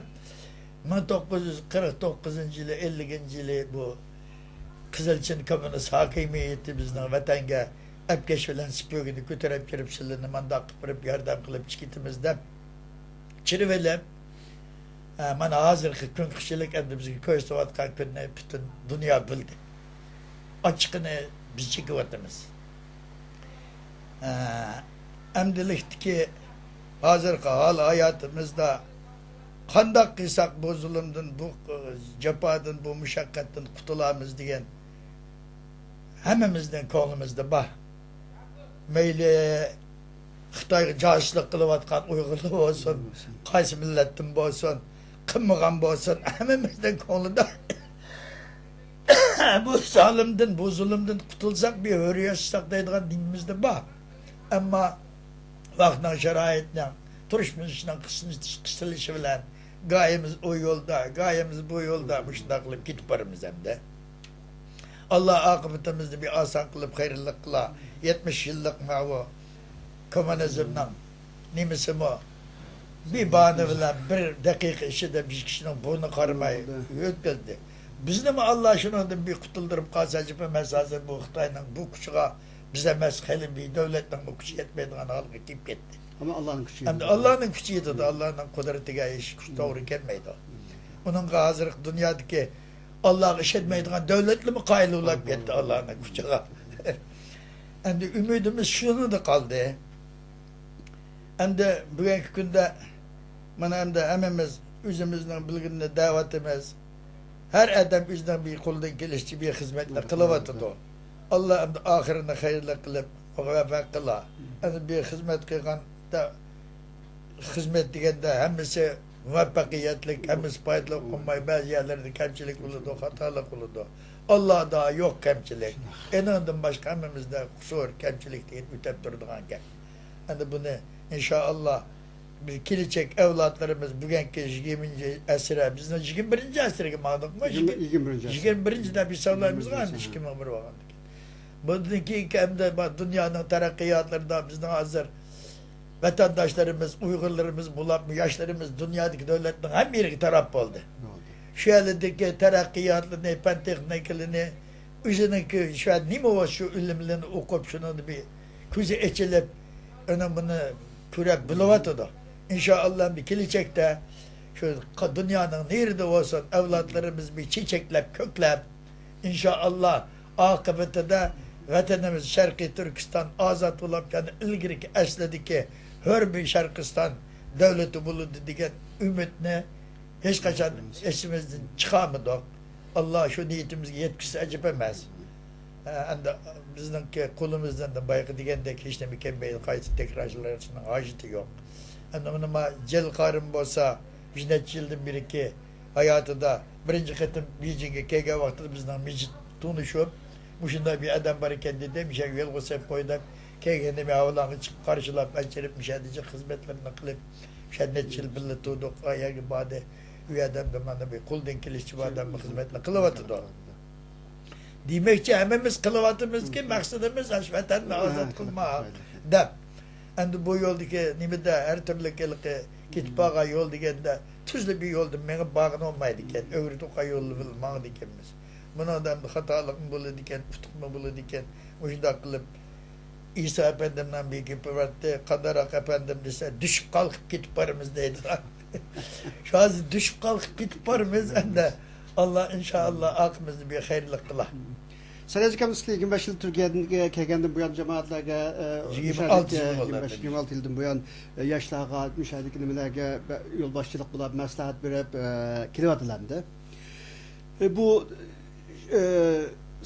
مىڭ توققۇز يۈز قىرىق توققۇزىنچى يىلى، ئەللىكىنچى يىلى بۇ قىزىلچىن كوممۇنىست ھاكىمىيىتى بىزنىڭ ۋەتەنگە ئەپكەش بىلەن سىپۆگىنى كۆتۈرۈپ كىرىپ، سىلىنى مانداق قىلىپ بېرىپ، ياردەم قىلىپ چىقىۋېتىمىز دەپ چىرىۋېلىپ، ئە، مانا ھازىرقى كۈنگىچىلىك ئەمدى بىزگە كۆرسىتىۋاتقان كۈننى پۈتۈن دۇنيا بىلدى. ئاچچىقىنى بىز چېكىۋاتىمىز. ئە، ئەمدىلىكتىكى ھازىرقى ھال ھاياتىمىزدا قانداق قىلساق بۇ زۇلۇمدىن، بۇ، ئە، جاپادىن، بۇ مۇشەققەتتىن قۇتۇلامىز دېگەن ھەممىمىزنىڭ كۆڭلىمىزدە بار. مەيلى خىتايغا جاسۇسلۇق قىلىۋاتقان ئۇيغۇرلار بولسۇن، قايسى مىللەتتىن بولسۇن، قىلمىغان بولسۇن، ھەممىمىزنىڭ كۆڭلىدە بۇ زالىمدىن، بۇ زۇلۇمدىن قۇتۇلساق، بىر ھۆر ياشىساق دەيدىغان دىنىمىزدە بار. ئەمما ۋاقىتنىڭ، شارائىتنىڭ، تۇرمۇش مۇشۇنىڭ قىسىلىشى بىلەن گاھىمىز ئۇ يولدا، گاھىمىز بۇ يولدا مۇشۇنداق قىلىپ كېتىپ بارىمىز ئەمدى. ئاللا ئاقىۋىتىمىزنى بىر ئاسان قىلىپ خەيرلىك قىلا. يەتمىش يىللىق ماۋۇ كوممۇنىزمنىڭ نېمىسىمۇ بىر باھانە بىلەن بىر دەقىقە ئىچىدە بىر كىشىنىڭ بۇرنى قارىماي ئۆتكۈزدى. بىزنىمۇ ئاللا شۇنىڭدىن بىر قۇتۇلدۇرۇپ قالسا ئەجەب ئەمەس، ھازىر بۇ خىتاينىڭ بۇ كۈچىگە بىز ئەمەس، خېلى بىر دۆلەتنىڭمۇ كۈچى يەتمەيدىغان ھالغا كېلىپ كەتتى. ئەمما ئاللانىڭ كۈچى ئەمدى يېتىدۇ. ئاللانىڭ كۈچى يېتىدۇ، ئاللانىڭ قۇدرىتىگە ھېچ توغرا كەلمەيدۇ. ئۇنىڭغا ھازىرقى دۇنيادىكى ئاللاغا ئىشەنمەيدىغان دۆلەتلىرىمۇ قايىل بولاپ كەتتى ئاللانىڭ كۈچىگە. ئەمدى ئۈمىدىمىز شۇنىڭدا قالدى. ئەمدى بۈگۈنكى كۈندە مانا ئەمدى ھەممىمىز ئۆزىمىزنىڭ بىلگىنىنى دەۋاتىمىز. ھەر ئادەم ئۆزىنىڭ بىر قولىدىن كېلىشىچە بىر خىزمەتنى قىلىۋاتىدۇ. ئاللا ئەمدى ئاخىرىنى خەيرلىك قىلىپ مۇۋەپپەق قىلا. ئەمدى بىر خىزمەت قىلغاندا، خىزمەت دېگەندە ھەممىسى مۇۋەپپەقىيەتلىك، ھەممىسى پايدىلىق بولماي، بەزى يەرلەردە كەمچىلىك بولىدۇ، خاتالىق بولىدۇ. ئاللادا يوق كەمچىلىك. ئېنىڭدىن باشقا ھەممىمىزدە قۇسۇر، كەمچىلىك دېگەن ئۆتەپ تۇرىدىغان گەپ. ئەمدى بۇنى ئىنشائاللا بىز كېلىچەك ئەۋلادلىرىمىز بۈگۈنكى يىگىرمىنچى ئەسىر، بىزنىڭ يىگىرمە بىرىنچى ئەسىرگە ماڭدۇقمۇ؟ يىگىرمە، يىگىرمە بىرىنچى ئەسىر. يىگىرمە بىرىنچىدە بىز ساغلاممىزغۇ ئەمدى ئىككى مىڭ بىر بولغاندىكىن. بۇندىن كېيىنكى ئەمدى بار دۇنيانىڭ تەرەققىياتلىرىدا بىزنىڭ ھازىر ۋەتەنداشلىرىمىز، ئۇيغۇرلىرىمىز، بولۇپمۇ ياشلىرىمىز دۇنيادىكى دۆلەتنىڭ ھەممە يېرىگە تاراپ بولدى. شۇ يەردىكى تەرەققىياتلىرىنى، پەن تېخنىكىلىرىنى، ئۆزىنىڭكى شۇ نېمە بولسا شۇ ئىلىملىرىنى ئوقۇپ، شۇنىڭدا بىر كۆزى ئېچىلىپ، ئۇنىڭ بۇنى كۆرۈپ بىلىۋاتىدۇ. ئىنشائاللا، بىر كېلىچەكتە شۇ دۇنيانىڭ نېرىدە بولسۇن، ئەۋلادلىرىمىز بىر چېچەكلەپ، كۆكلەپ، ئىنشائاللا، ئاقىۋىتىدە ۋەتىنىمىز شەرقىي تۈركىستان ئازاد بولۇپ، يەنە ئىلگىرىكى ئەسلىدىكى ھۆر بىر شەرقىستان دۆلىتى بولىدۇ دېگەن ئۈمىدنى ھېچقاچان ئېسىمىزدىن چىقارمىدۇق. ئاللا شۇ نىيىتىمىزگە يەتكۈزسە ئەجەب ئەمەس. ھە، ئەمدى بىزنىڭكى قولىمىزدىن بايىقى دېگەندەك ھېچنېمە كەلمەيدۇ، قايتا تەكرارلىشىشنىڭ ھاجىتى يوق. ئەمدى مانا جەلىل قارىم بولسا، بىر نەچچە يىلدىن بېرىكى ھاياتىدا بىرىنچى قېتىم بېيجىڭگە كەلگەن ۋاقتىدا بىزنىڭ مىجىت تونۇشۇپ، مۇشۇنداق بىر ئادەم بار ئىكەن دېدى، مۇشۇ يەرگە يولغا سېلىپ قوي دەپ، كەلگەندە مەن ھاۋالاڭغا چىقىپ قارشىلاپ، ئەچىرىپ، مۇشۇ يەردە جىق خىزمەتلىرىنى قىلىپ، مۇشۇ يەردە نەچچە يىل بىللە تۇردۇق، ئا يەرگە باردى، ئۇ ئادەمدە مانا بىر قولدىن كېلىشىچە بۇ ئادەممۇ خىزمەتنى قىلىۋاتىدۇ. دېمەكچى، ھەممىمىز قىلىۋاتىمىزكى، مەقسىتىمىز ئاشۇ ۋەتەننى ئازاد قىلماق دەپ. ئەمدى بۇ يولدىكى نېمىدە ھەر تۈرلۈك ھېلىقى كېتىپ بارغان يول دېگەندە، تۈزلا بىر يولدا مېڭىپ بارغىلى بولمايدىكەن، ئۆگرە توقا يولى بىلەن ماڭىدىكەنمىز. بۇنىڭدا ئەمدى خاتالىقمۇ بولىدىكەن، ئۇتۇقمۇ بولىدىكەن. مۇشۇنداق قىلىپ ئىسا ئەپەندىمنىڭ بىر گېپى بارتتى، قانداقراق ئەپەندىم دېسە، دۈشۈپ قالقىپ كېتىپ بارىمىز دەيدىغان. شۇ ھازىر دۈشۈپ قالقىپ كېتىپ بارىمىز ئەمدى. ئاللا ئىنشائاللا ئاقىمىزنى بىر خەيرلىك قىلا. سەرۋەز ئاكام، سىز يىگىرمە بەش يىل تۈركىيەدىن كەلگەندىن بۇيان جامائەتلەرگە، ئە، يىگىرمە ئالتە يىل بولدى. يىگىرمە بەش، يىگىرمە ئالتە يىلدىن بۇيان، ئە، ياشلارغا، مۇشۇ يەردىكى نېمىلەرگە بە-، يولباشچىلىق قىلىپ، مەسلىھەت بېرىپ، ئە، كېلىۋاتىدىلەر ئەمدى. ئە، بۇ، ئە،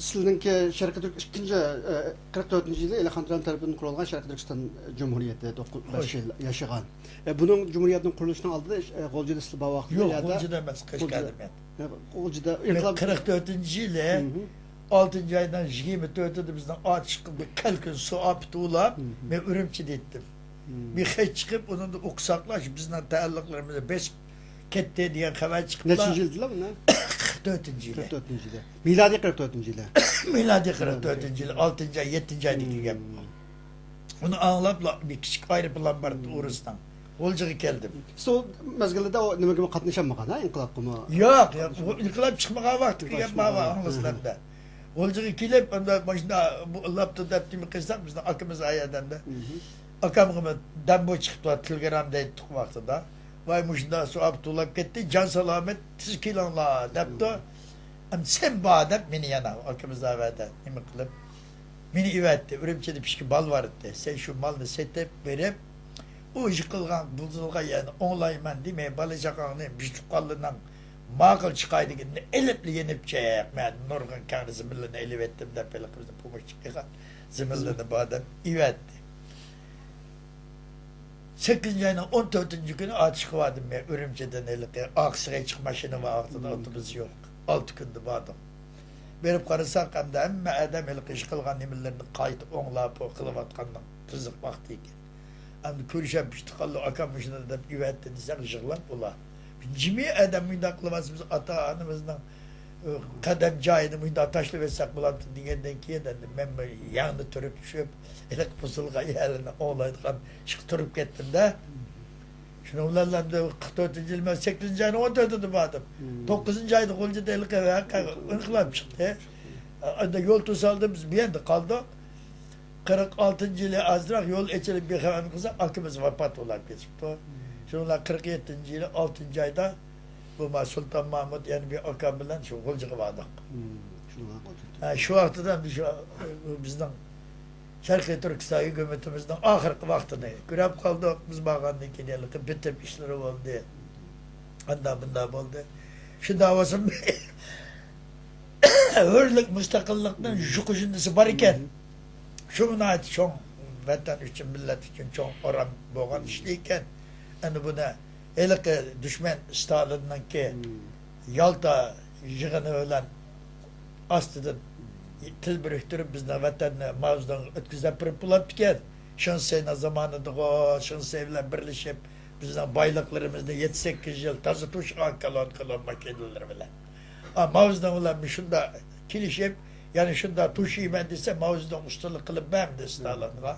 سىلىنىڭكى شەرقىي تۈرك ئىككىنچى، ئە، قىرىق تۆتىنچى يىلى ئېلىخان تۇران تەرىپىدىن قۇرۇلغان شەرقىي تۈركىستان جۇمھۇرىيىتى، توققۇز، بەش يىل ياشىغان. ئە، بۇنىڭ جۇمھۇرىيەتنىڭ قۇرۇلۇشىنىڭ ئالدىدا، ئە، غۇلجىدا سىز بار ۋاقتىدا يا غۇلجىدا ئەمەس، قەشقەردە مەن. غۇلجىدا مەن ئىنقىلاب قىرىق تۆتىنچى يىلى ئالتىنچى ئاينىڭ يىگىرمە تۆتىدە بىزنىڭ ئاتۇشقا بىر كەلكۈن سۇ ئاپىتى بولاپ، مەن ئۈرۈمچىدە ئىدىم. بىر خەت چىقىپ، ئۇنىڭدا ئوقۇساقلا، شۇ بىزنىڭ تەئەللۇقلىرىمىزنى بېسىپ كەتتى دېگەن خەۋەر چىقىپلا. نەچچىنچى يىلدىلا بۇ؟ قىرىق تۆتىنچى يىلى. قىرىق تۆتىنچى يىلى. مىلادىي قىرىق تۆتىنچى يىلى. مىلادىي قىرىق تۆتىنچى يىلى، ئالتىنچى ئاي، يەتتىنچى ئايدىكى گەپ بۇ. ئۇنى ئاڭلاپلا بىر كىچىك ئايروپىلان باردى ئورۇسنىڭ. غۇلجىغا كەلدىم. سىز ئۇ مەزگىلدە ئۇ نېمىگىمۇ قاتنىشالمىغان، ھە، ئىنقىلابقىمۇ؟ ياق، ياق، ئۇ ئىنقىلاب چىقمىغان ۋاقتىكى گەپ ماۋۇ، ئاڭلىسىلەمدە. غۇلجىغا كېلىپ، ئەمدى ماشىنا بۇ ئاپتۇ دەپ نېمە قىلساق، بىزنىڭ ئاكىمىز ئايەدەمدە. ئاكامغىمۇ دەمبۇ چىقىپتۇ، تېلېگرام دەيتتۇق ۋاقتىدا. ۋاي، مۇشۇنداق سۇ ئاپتۇ بولاپ كەتتى، جان سالامەت، تېز كېلىڭلار، دەپتۇ. ئەمدى سەن بار دەپ مېنى يەنە ئاكىمىز ئەۋەدە نېمە قىلىپ، مېنى ئېۋەتتى. ئۈرۈمچىدە بىر ئىككى مال بار ئىدى. سەن شۇ مالنى سېتىپ بېرىپ، ئۇ يىقىلغان، بۇزۇلغان يەرنى ئوڭلايمەن دېمەي، بالا چاقاڭنى، بىر تۇغقانلىرىنىڭ ماقۇل چىقايدىكىنىنى ئېلىپلا يېنىپ چىق. مەن نۇرغۇن كەڭرى زېمىنلىرىنى ئېلىۋەتتىم دەپ، ھېلىقى بىزنىڭ پوموشچى قىلغان زېمىنلىرىنى بار دەپ ئېۋەتتى. سەككىزىنچى ئاينىڭ ئون تۆتىنچى كۈنى ئاتۇشقا باردىم مەن ئۈرۈمچىدىن. ھېلىقى ئارقىسىغا ھېچ ماشىنا ۋاقتىدا ئوتوبۇس يوق. ئالتە كۈندە باردۇق. بېرىپ قارىساق، ئەمدى ھەممە ئادەم ھېلىقى ئىش قىلغان نېمىلىرىنى قايتا ئوڭلاپ، قىلىۋاتقاننىڭ قىزىق ۋاقتى ئىكەن. ئەمدى كۆرۈشەپ، ئىشتىخانلىق ئاكام مۇشۇنداق دەپ ئېۋەتتى دېسەك، يىغلاپ ئۇلار. جىمى ئادەم مۇنداق قىلىۋاتسا، بىز ئاتا-ئانىمىزنىڭ، ئە، قەدەم جايىنى مۇنداق تاشلىۋەتسەك بولامتى دېگەندىن كېيىن، ئەمدى مەن بىر يەڭنى تۇرۇپ چۈشۈپ، ھېلىقى بۇزۇلغان يەرلىرىنى ئوڭلايدىغان ئىشقا تۇرۇپ كەتتىم-دە. شۇنىڭ بىلەن ئەمدى قىرىق تۆتىنچى يىل مەن سەككىزىنچى ئاينىڭ ئون تۆتىدە باردىم. توققۇزىنچى ئايدا غۇلجىدا ھېلىقى ۋەقە، ئىنقىلاب چىقتى. ئەمدى يول توسالدى، بىز بۇ يەردە قالدۇق. قىرىق ئالتىنچى يىلى ئازراق يول ئېچىلىپ، بىخەۋەر قىلساق، ئاكىمىز ۋاپات بولاپ كېتىپتۇ. شۇنىڭ بىلەن قىرىق يەتتىنچى يىلى ئالتىنچى ئايدا بۇ ما سۇلتان مامۇت يەنە بىر ئاكام بىلەن شۇ غۇلجىغا باردۇق. ھە، شۇ ۋاقىتتا بىز شۇ، بىزنىڭ شەرقىي تۈركىستان ھۆكۈمىتىمىزنىڭ ئاخىرقى ۋاقتىنى كۆرۈپ قالدۇق. بىز بارغاندىن كېيىن ھېلىقى بىتىپ ئىشلىرى بولدى. ئاندا بۇندا بولدى. شۇنداق بولسىمۇ، ھۆرلۈك، مۇستەقىللىقنىڭ يۇقىرى جۈندىسى بار ئىكەن. شۇ ناھايىتى چوڭ، ۋەتەن ئۈچۈن، مىللەت ئۈچۈن چوڭ ئورام بولغان ئىش ئىكەن. ئەمدى بۇنى ھېلىقى دۈشمەن ستالىننىڭكى يالتا يىغىنى بىلەن ئاستىدىن تىل بىرىكتۈرۈپ، بىزنى ۋەتەننى ماۋزېدۇڭغا ئۆتكۈزۈپ بېرىپ بولاتتىكەن. شېڭ شىسەينىڭ زامانىدىغۇ، شېڭ شىسەي بىلەن بىرلىشىپ، بىزنىڭ بايلىقلىرىمىزنى يەتتە سەككىز يىل تازا توشۇغان كالون، كالون ماشىنىلىرى بىلەن. ئا، ماۋزېدۇڭ بىلەن شۇنداق كېلىشىپ، يەنە شۇنداق توشۇيمەن دېسە، ماۋزېدۇڭ ئۇستىلىق قىلىپ بەرمىدى ستالىنغا.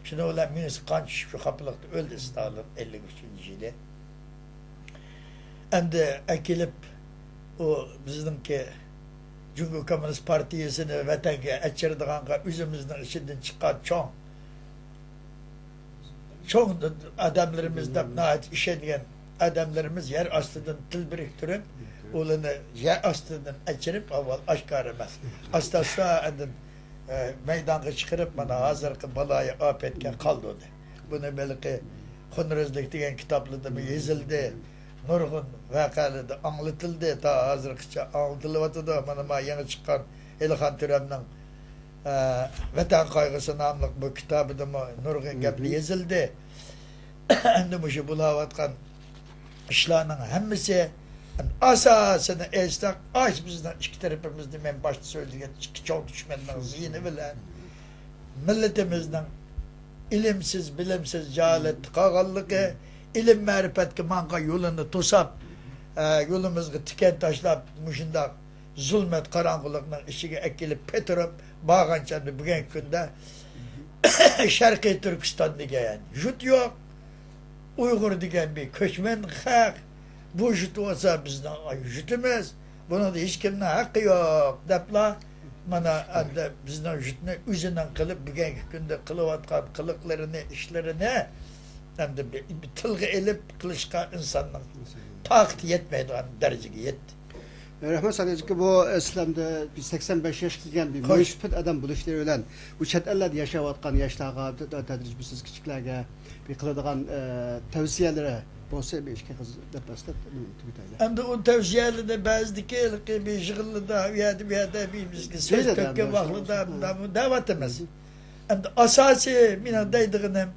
شۇنىڭ بىلەن مېڭىسى قان چۈشۈپ، شۇ خاپىلىقتا ئۆلدى ستالىن ئەللىك ئۈچىنچى يىلى. ئەمدى ئەكېلىپ، ئۇ بىزنىڭكى جۇڭگو كوممۇنىست پارتىيىسىنى ۋەتەنگە ئەچىرىدىغانغا، ئۆزىمىزنىڭ ئىچىدىن چىققان چوڭ، چوڭ ئادەملىرىمىز دەپ ناھايىتى ئىشەنگەن ئادەملىرىمىز يەر ئاستىدىن تىل بىرىكتۈرۈپ، ئۇلارنى يەر ئاستىدىن ئەچىرىپ، ئاۋۋال ئاشكارا ئەمەس، ئاستا-ئاستا ئاندىن، ئە، مەيدانغا چىقىرىپ، مانا ھازىرقى بالايىئاپەتكە قالدۇردى. بۇنى بەلكى خۇن رەزىللىك دېگەن كىتابلىرىدىمۇ يېزىلدى. نۇرغۇن ۋەقەلەردە ئاڭلىتىلدى، تا ھازىرغىچە ئاڭلىتىلىۋاتىدۇ. مانا، ما يېڭى چىققان ئېلىخان تۆرەمنىڭ، ئە، ۋەتەن قايغۇسى ناملىق بۇ كىتابىدىمۇ نۇرغۇن گەپلەر يېزىلدى. ئەمدى مۇشۇ بولاۋاتقان ئىشلارنىڭ ھەممىسى، ئاساسىنى ئېيتساق، ئاشۇ بىزنىڭ ئىككى تەرىپىمىزدە مەن باشتا سۆزلىگەن ئىككى چوڭ دۈشمەننىڭ زىيىنى بىلەن مىللىتىمىزنىڭ ئىلىمسىز، بىلىمسىز، جاھالەتتە قالغانلىقى، ئىلىم مەرىپەتكە ماڭغان يولىنى توساپ، ئە، يولىمىزغا تىكەن تاشلاپ، مۇشۇنداق زۇلمەت، قاراڭغۇلۇقنىڭ ئىچىگە ئەكېلىپ پېتىرىپ بارغان چاغدا، بۈگۈنكى كۈندە شەرقىي تۈركىستان دېگەن يۇرت يوق. ئۇيغۇر دېگەن بىر كۆچمەن خەق. بۇ يۇرت بولسا بىزنىڭ يۇرتىمىز. بۇنىڭدا ھېچكىمنىڭ ھەققى يوق دەپلا، مانا، ئەمدى بىزنىڭ يۇرتنى ئۆزىنىڭ قىلىپ، بۈگۈنكى كۈندە قىلىۋاتقان قىلىقلىرىنى، ئىشلىرىنى ئەمدى بىر، بىر تىلغا ئېلىپ قىلىشقا ئىنساننىڭ تاقىتى يەتمەيدىغان دەرىجىگە يەتتى. رەھمەت سالىيجىكى، بۇ، ئە، سىلەردە بىر سەكسەن بەش ياشقا كەلگەن بىر خوش. مۆسىپەت ئادەم بولۇشلىرى بىلەن، بۇ چەت ئەللەردە ياشاۋاتقان ياشلارغا، تە-، تە-، تەدرىجىي بىلىمسىز كىچىكلەرگە بىر قىلىدىغان، ئە، تەۋسىيەلىرى بولسا، بىر ئىككى قىز دەپ بەسلەپ تۈگىتەيلى. ئەمدى ئۇ تەۋسىيەلىرىنى بەزىدىكى ھېلىقى بىر يىغىنلىردا، ئۇ يەردە، بۇ يەردە بىر بىزگە سۆز تۆككەن ۋاقىتلاردا مۇنداق دەۋاتىمىز. ئەمدى ئاساسىي مېنىڭ دەيدىغىنىم،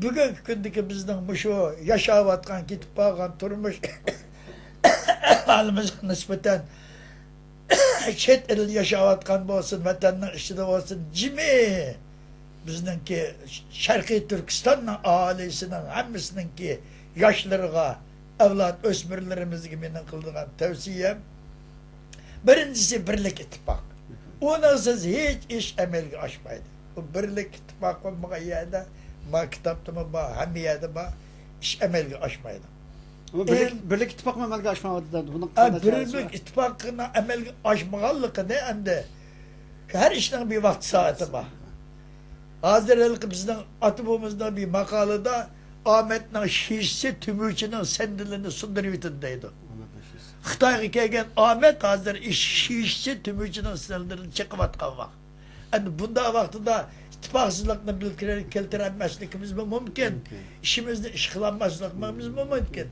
بۈگۈنكى كۈندىكى بىزنىڭ مۇشۇ ياشاۋاتقان، كېتىپ بارغان تۇرمۇش ئەھۋالىمىزغا نىسبەتەن، چەت ئەلدە ياشاۋاتقان بولسۇن، ۋەتەننىڭ ئىچىدە بولسۇن، جىمى بىزنىڭكى شەرقىي تۈركىستاننىڭ ئاھالىسىنىڭ ھەممىسىنىڭكى ياشلىرىغا، ئەۋلاد ئۆسمۈرلىرىمىزگە مېنىڭ قىلىدىغان تەۋسىيەم، بىرىنچىسى، بىرلىك، ئىتتىپاق. ئۇنىڭسىز ھېچ ئىش ئەمەلگە ئاشمايدۇ. بۇ بىرلىك، ئىتتىپاق بولمىغان يەردە، ما كىتابتىمۇ بار، ھەممە يەردە بار، ئىش ئەمەلگە ئاشمايدۇ. ئەمما بىرلىك، ئەڭ بىرلىك، ئىتتىپاقمۇ ئەمەلگە ئاشمايۋاتىدۇ. بۇنىڭ ئا، قانداق چارىسى بىرلىك، بار؟ ئىتتىپاقنىڭ ئەمەلگە ئاشمىغانلىقىنى ئەمدى ھەر ئىشنىڭ بىر ۋاقتى سائىتى بار. ھازىر ھېلىقى بىزنىڭ ئاتا بوۋىمىزنىڭ بىر ماقالىدا، «ئامەتنىڭ شىشىسى تۆمۈرچىنىڭ سەندىلىنى سۇندۇرۇۋېتىدۇ» دەيدۇ. ئامەتنىڭ شىشىسى. خىتايغا كەلگەن ئامەت ھازىر ئىش-، شىشىچى تۈمۈچىنىڭ سىنىرلىرىدىن چىقىۋاتقان ۋاقىت. ئەمدى بۇنداق ۋاقتىدا ئىتتىپاقسىزلىقنى بىلكىرە-، كەلتۈرەلمەسلىكىمىزمۇ مۇمكىن. مۇمكىن. ئىشىمىزنى ئىش قىلالماسلىقىمىزمۇ مۇمكىن.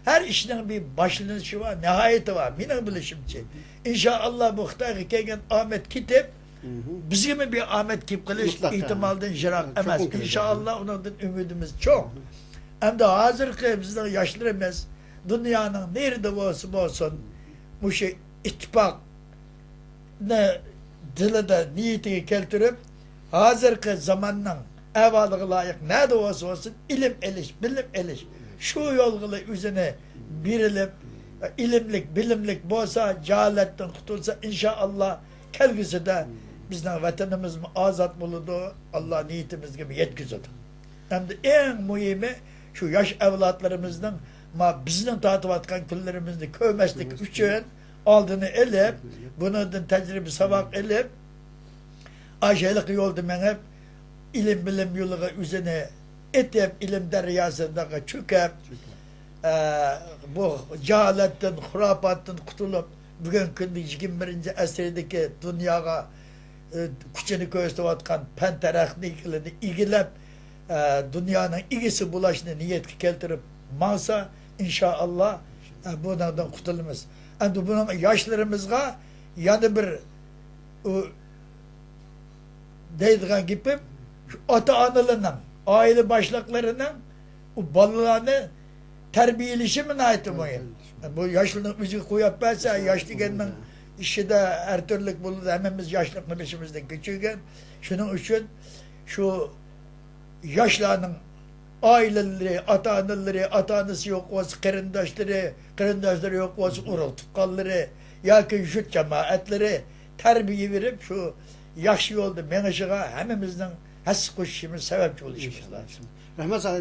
ھەر ئىشنىڭ بىر باشلىنىشى بار، نىھايىتى بار، مېنىڭ بىلىشىمچە. ئىنشائاللا، بۇ خىتايغا كەلگەن ئامەت كېتىپ، مھم. بىزگىمۇ بىر ئامەت كېلىپ قېلىش مۇتلەق. ئېھتىمالدىن يىراق چوقۇم ئەمەس. كېلىدۇ. ئىنشائاللا، ئۇنىڭدىن ئۈمىدىمىز چوڭ. مھم. ئەمدى ھازىرقى بىزنىڭ ياشلىرىمىز دۇنيانىڭ نېرىدە بولسا بولسۇن، مۇشۇ ئىتتىپاقنى دىلىدا، نىيىتىگە كەلتۈرۈپ، ھازىرقى زاماننىڭ ئەھۋالىغا لايىق نەدە بولسا بولسۇن، ئىلىم ئېلىش، بىلىم ئېلىش، شۇ يولغىلا ئۆزىنى بېرىلىپ، ئىلىملىك، بىلىملىك بولسا، جاھالەتتىن قۇتۇلسا، ئىنشائاللا، كەلگۈسىدە بىزنىڭ ۋەتىنىمىزمۇ ئازاد بولىدۇ، ئاللا نىيىتىمىزگە يەتكۈزىدۇ. ئەمدى ئەڭ مۇھىمى، شۇ ياش ئەۋلادلىرىمىزنىڭ ما بىزنىڭ تارتىۋاتقان كۈنلىرىمىزنى كۆرمەسلىك ئۈچۈن ئالدىنى ئېلىپ، بۇنىڭدىن تەجرىبە ساۋاق ئېلىپ، ئاشۇ ھېلىقى يولدا مېڭىپ، ئىلىم بىلىم يولىغا ئۆزىنى ئېتىپ، ئىلىم دەرياسىدا چۆكۈپ، ئە، بۇ جاھالەتتىن، خۇراپاتتىن قۇتۇلۇپ، بۈگۈنكى كۈندە يىگىرمە بىرىنچى ئەسىردىكى دۇنياغا، ئە، كۈچىنى كۆرسىتىۋاتقان پەن تېخنىكىلىرىنى ئىگىلەپ، ئە، دۇنيانىڭ ئىگىسى بولۇشنى نىيەتكە كەلتۈرۈپ ماڭسا، ئىنشائاللا، ئە، بۇنىڭدىن قۇتۇلىمىز. ئەمدى بۇنىڭ ياشلىرىمىزغا يەنە بىر ئۇ دەيدىغان گېپىم، شۇ ئاتا-ئانىلارنىڭ، ئائىلە باشلىقلىرىنىڭ ئۇ بالىلارنى تەربىيەلىشىمۇ ناھايىتى مۇھىم. بۇ ياشلارنىڭ ئۆزىگە قويۇپ بەرسە، ياش دېگەننىڭ ئىچىدە ھەر تۈرلۈك بولىدۇ، ھەممىمىز ياشلىقنى بېشىمىزدىن كۆچۈرگەن. شۇنىڭ ئۈچۈن شۇ ياشلارنىڭ ئائىلىلىرى، ئاتا-ئانىلىرى، ئاتا-ئانىسى يوق بولسا قېرىنداشلىرى، قېرىنداشلىرى يوق بولسا ئۇرۇق-تۇغقانلىرى ياكى يۇرت جامائەتلىرى تەربىيە بېرىپ، شۇ ياخشى يولدا مېڭىشىغا ھەممىمىزنىڭ ھەسسە قوشۇشىمىز، سەۋەبچى بولۇشىمىز لازىم. رەھمەت ساڭا.